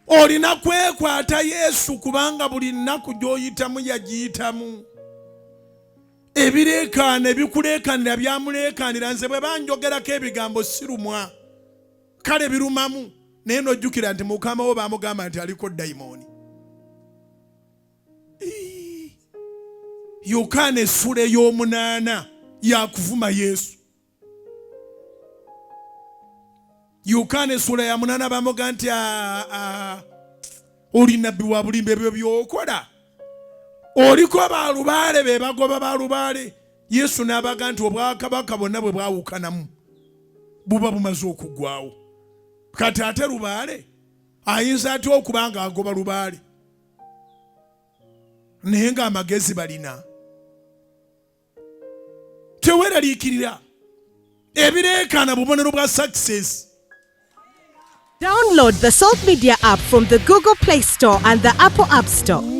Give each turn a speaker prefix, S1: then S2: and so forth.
S1: Olina kwekwata Yesu, kubanga buli nnaku gy'oyitamu yagiyitamu. Ebireekaana ebikuleekaanira byamuleekaanira. Nze bwe banjogerako ebigambo sirumwa, kale birumamu, naye n'ojjukira nti mukama wo bamugamba nti aliko dayimooni. Yokaana essula ey'omunaana yakuvuma Yesu. Yokaana essula ya munaana bamuga nti oli nabbi wa bulimba, ebyo byokola oliko balubaale be bagoba balubaale. Yesu n'abaga nti obwakabaka bwonna bwe bwawukanamu buba bumaze okuggwawo. Kati ate lubaale ayinza atya okuba nga agoba lubaale naye ng'amagezi balina? Teweeraliikirira, ebireekaana bubonero bwa success.
S2: Download the Salt Media app from the Google Play Store and the Apple App Store.